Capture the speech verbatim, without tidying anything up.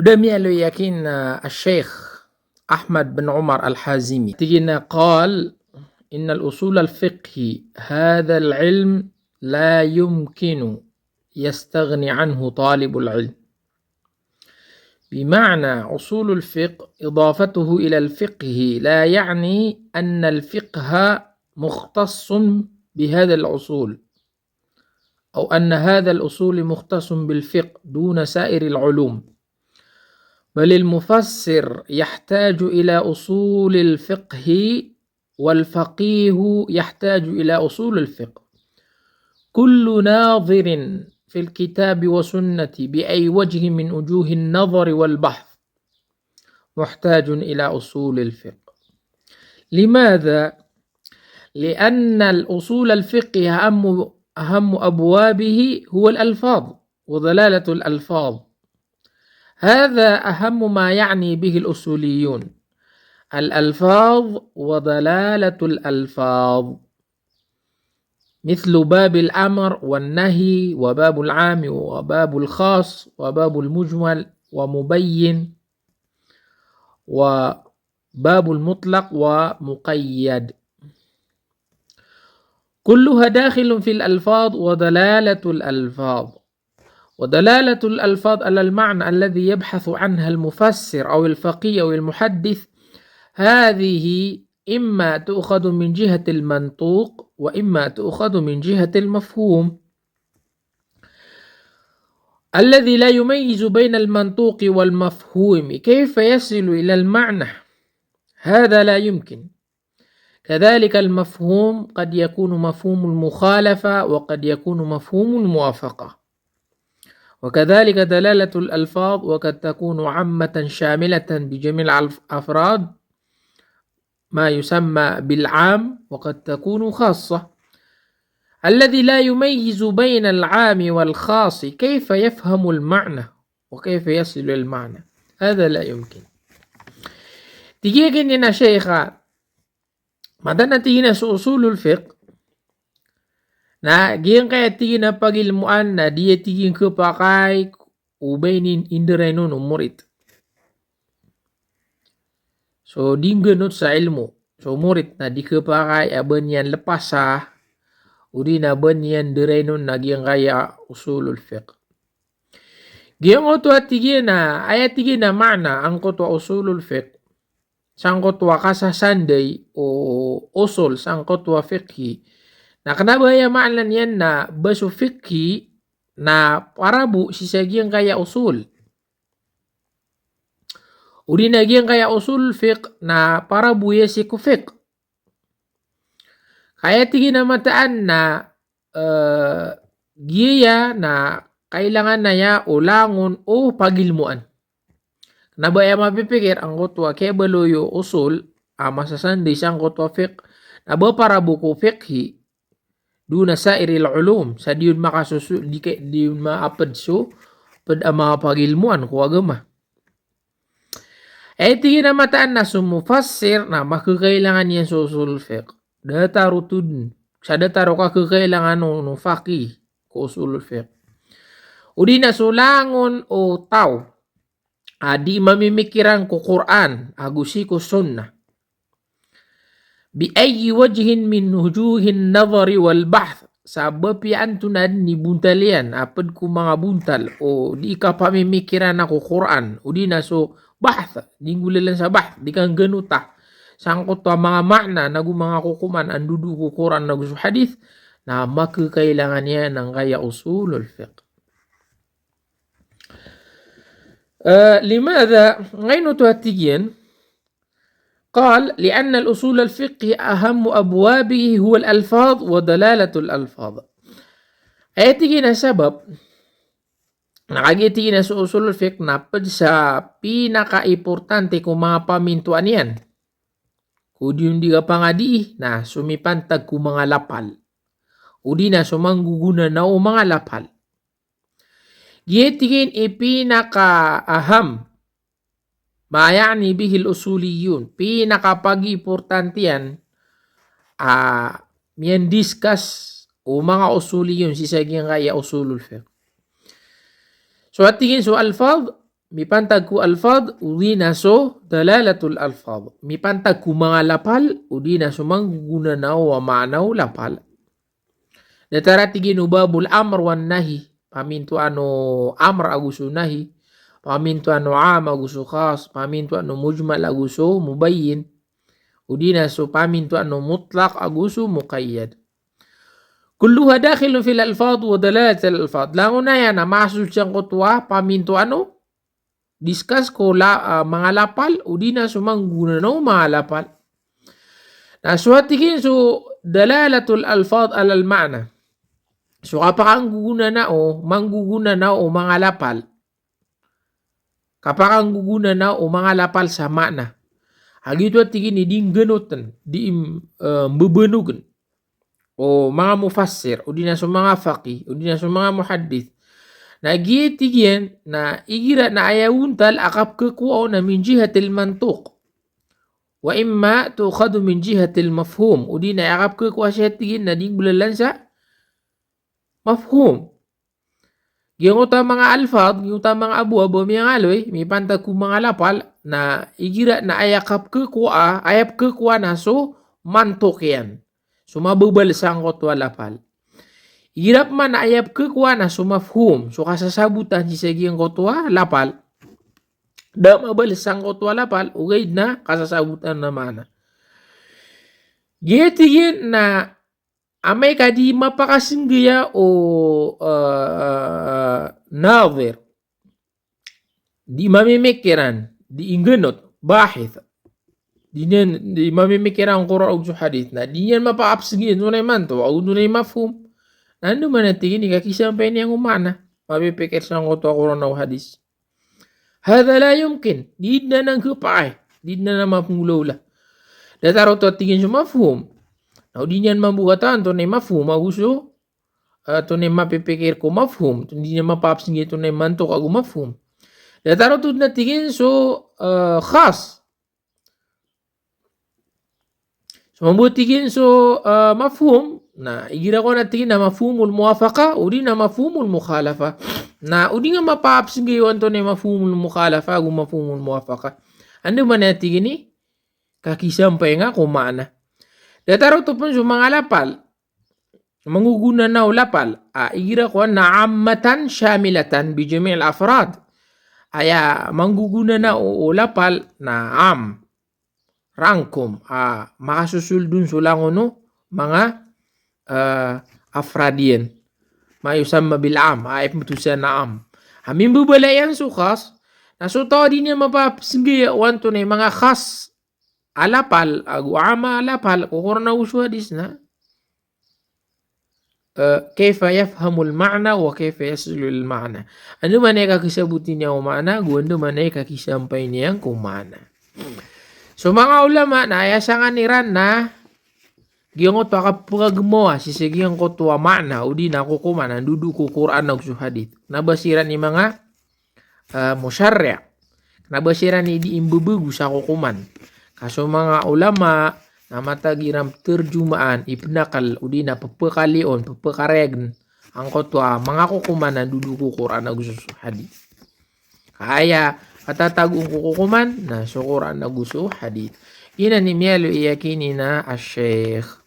Da miyaaloy aken a Sheikh Ahmad bin Umar Al-Hazimi. Tig iyan a, qal, innal usul al-fiqhi hadha al-ilm la yumkinu yastaghni anhu talibul ilm. بمعنى أصول الفقه إضافته إلى الفقه لا يعني أن الفقه مختص بهذا الأصول، أو أن هذا الأصول مختص بالفقه دون سائر العلوم، بل المفسر يحتاج إلى أصول الفقه والفقيه يحتاج إلى أصول الفقه. كل ناظر في الكتاب والسنة بأي وجه من وجوه النظر والبحث محتاج إلى أصول الفقه. لماذا؟ لأن الأصول الفقه أهم، أهم أبوابه هو الألفاظ ودلالة الألفاظ. هذا أهم ما يعني به الأصوليون، الألفاظ ودلالة الألفاظ، مثل باب الأمر والنهي وباب العام وباب الخاص وباب المجمل ومبين وباب المطلق ومقيد. كلها داخل في الألفاظ ودلالة الألفاظ. ودلالة الألفاظ على المعنى الذي يبحث عنها المفسر أو الفقيه أو المحدث، هذه إما تؤخذ من جهة المنطوق وإما تؤخذ من جهة المفهوم. الذي لا يميز بين المنطوق والمفهوم كيف يصل إلى المعنى؟ هذا لا يمكن. كذلك المفهوم قد يكون مفهوم المخالفة وقد يكون مفهوم الموافقة. وكذلك دلالة الألفاظ وقد تكون عامة شاملة بجميع الألف-، الأفراد، ما يسمى بالعام، وقد تكون خاصة. الذي لا يميز بين العام والخاص كيف يفهم المعنى وكيف يصل إلى المعنى؟ هذا لا يمكن. Tig iyan a Sheikh, mataan a tig iyan a so usulul fiqh na giyangkaya tig iyan a pagilmoan na di aya tig iyan khapakay o ba ini indarainon o morit. So di nggenot sa ilmo so morit na di khapakay a ba niyan lepasa, odi na ba niyan darainon na giyangkaya usulul fiqh. Giyangkoto a tig iyan a, aya tig iyan a maana angkoto a usulul fiqh, sangkoto a kasasanday o usul sangkoto a fiqhi. Na kena ba aya maana niyan na ba so fiqhi na parabo sii sa giyangkaya usul. Odi na giyangkaya usul fiqh na parabo iyan sii ko fiqh. Ka aya tig iyan a mataan na, eh, giya na kailangan aya o langon o pagilmoan. Kena ba aya mapipikir angkoto a kiyabaloy o usul a masasanday sangkoto a fiqh na ba parabo ko fiqhi duna sa'iril ulum, sa di on makasoso, di ke-, di on maaped so ped a manga pagilmoan ko agama. Aya tig iyan a mataan na so mufassir na makakailangan iyan so usul fiqh. Datar o tud, sa datar o kakakailangan o, o faqih ko usul fiqh. Odi na so langon o taw a di mamimikiran ko Qur'an ago sii ko sunnah. Bi ayyi wajhin min wujuhin nadhari wal bahth. Sa ba piya antonaa den i bontal iyan a ped ko manga bontal o di kapamimikiran ko Qur'an, odi na so bahth, di nggolalan sa bahth, di kanggenota sangkoto a manga maana nago manga kokoman a ndodo ko Qur'an nago so hadith, na makakailangan iyan angkaya usulul fiqh. Eh, limadha, ngaino oto a tig iyan, qal, li'anna al-usul al-fiqhi ahammu abwabihi huwa al-alfadh wa dalalatul alfadh. Aya tig iyan a sabab, na kagiya tig iyan a so usul al-fiqh na ped sa pinakaimportante ko manga pamintoan iyan. Ko di on di kapangadii, na so mipantag ko manga lapal. Odi na so manggogona na o manga lapal. Giya tig iyan i pinakaaham, ma ya'ni bihil usuliyun, pinakapagimportantiyan a miyandiskas o manga usuliyun sii sa giyangkaya usulul fiqh. So a tig iyan so alfadh, mipantag ko alfadh, odi na so dalalatul alfadh. Mipantag ko manga lapal, odi na so manggogonanao a maana o lapal. Datar a tig iyan o babul amr wan nahi, pamintoan o amr ago so nahi, pamintoan o am ago so khas, pamintoan o mujmal ago so mubayyin, odi na so pamintoan o mutlaq ago so muqayyad. Kulluha dakhilun fil alfadh wa dalalatil alfadh. Langon aya na masok sangkoto a pamintoan o discuss ko la, ah, manga lapal, odi na so manggogonanao o manga lapal. Na so a tig iyan so dalalatul alfadh alal ma'na. So kapakanggogonanao, manggogonanao o manga lapal. Kapakanggogonanao o manga lapal sa ma'na. A giyoto a tig iyan i di ngganoten, di im-, eh, mbebenogen o manga mufassir, odi na so manga faqih, odi na so manga muhaddith. Na giya tig iyan, na igira na aya ontal a kapkhakowa on na min jihatil mantuq. Wa imma tu'khadhu min jihatil mafhum. Odi na aya kapkhakowa sii, tig iyan, na di ngbelalan sa mafhum. Giyangkoto a manga alfadh, giyangkoto a manga abwab a miyangaloy, mipantag ko manga lapal, na igira na aya kapkhakowa, aya pkhakowa na so mantuq iyan. So mabebal sangkoto a lapal. Igira pman na aya pkhakowa na so mafhum, so kasasabotan sii sa giyangkoto a lapal. Da mabal sangkoto a lapal, ogaid na kasasabotan a maana. Giya tig iyan na amay ka di mapakasenggiya o, eh, nadhir, di mamimikiran, di inggenot, bahith. Di niyan, di mamimikiran Qur'an ago so hadith. Na di niyan mapakapsenggiya antonaa i mantuq, ago antonaa i mafhum. Na andamanaya tig iyan i kakisampay niyan ko maana. Mapipikir sangkoto a Qur'an ago hadith. Hadha la yumkin. Di dn anan khapakay. Di dn anan mapnggolawla. Datar oto a tig iyan so mafhum. Na o di niyan mambo katawan antonaa i mafhum ago so, eh, antonaa i mapipikir ko mafhum. Di niyan mapakapsenggiya antonaa i mantuq ago mafhum. Datar oto na tig iyan so, eh, khas. So mambo tig iyan so, eh, mafhum, na igira ko na tig iyan na mafhumul muwafaqa, odi na mafhumul mukhalafa. Na odi nga mapakapsenggiya o antonaa i mafhumul mukhalafa ago mafhumul muwafaqa. Andamanaya tig iyan i kakisampay nga ko maana. Datar oto pn so manga lapal. Manggogonanao o lapal. A, igira ko na ammatan shamilatan bi jami'il afrad. Aya manggogonanao o, o lapal na am. Rangkom. A, makasosold on so langon o manga, eh, afrad iyan. Ma yusamma bil am. A, ipmbtowan sa na am. A, mimbebala iyan so khas. Na so taw a di niyan mapakapsenggiya o antonaa i manga khas a lapal, ago am a lapal, ko Qur'an ago so hadith na, eh, kayfa yafhamul ma'na wa kayfa yaslu lil ma'na. Andamanaya i kakisaboti niyan ko maana, ago andamanaya i kakisampay niyan ko maana. So manga ulama na aya sangan iran na giyangkoto a kapagmawa sii sa giyangkoto a maana, odi na kokoman a ndodon ko Qur'an ago so hadith. Na ba siran i manga, eh, musharri'. Kna ba siran i di imbebago sa kokoman. Ka so manga ulama na matag iran pterjumaan, ipnakl, odi na ppakaliyon, ppakarayagen angkoto a manga kokoman a ndodon ko Qur'an ago so hadith. Ka aya patatagoon ko kokoman na so Qur'an ago so hadith. Giyanan i miyaaloy iyan kini na a Sheikh.